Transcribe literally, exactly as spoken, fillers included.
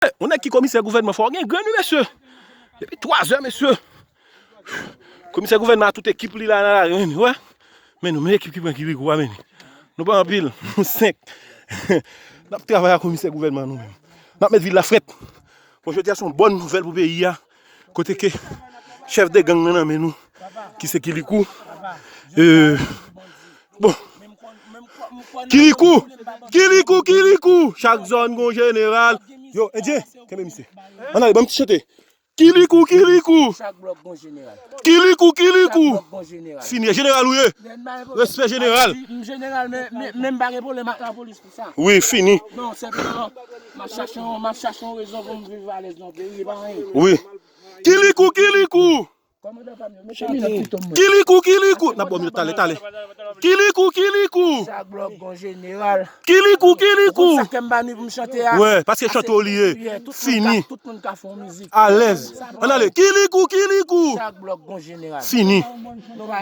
Yon nèg ki komisè gouvènman, fò w gen grenn, wi, mesye. Depi twazè, mesye. Komisè gouvènman a tout ekip li la nan lari, men, wè. Men nou, men ekip ki pran Kirikou a, men. Nou pa anpil, nou senk. N ap travay ak komisè gouvènman nou menm. N ap met vil la frèt. Bon, jodi a se yon bòn nouvèl pou peyi a. Kote ke chèf de gang nan nan men nou, ki se Kirikou. Euh, bon. Kirikou, Kirikou, Kirikou. Chak zòn gon jeneral. Yo, Endyen, kenbe misye. Ann ale, ban m ti chante. Kirikou, Kirikou. Chak blòk gon jeneral. Kirikou, Kirikou. Chak blòk gon jeneral. Fini, jeneral ou ye. Respè jeneral. M jeneral, men, men, men m pa gen pwoblèm ak lapolis pou sa. Wi, fini. Non, senpleman, m ap chache yon, m ap chache yon rezon pou m viv alèz nan peyi, e pa anyen. Wi. Kirikou, Kirikou. Kirikou, Kirikou. N ap ba w minit, talè, talè. Kirikou, Kirikou. Chak blòk gon jeneral. Kirikou, Kirikou. Ou konn sa ke m pa ni pou m chante a? Wè, paske chante w li ye. Fini. Tout moun ka fè yon mizik. Alèz. Ann ale. Kirikou, Kirikou. Chak blòk gon jeneral. Fini.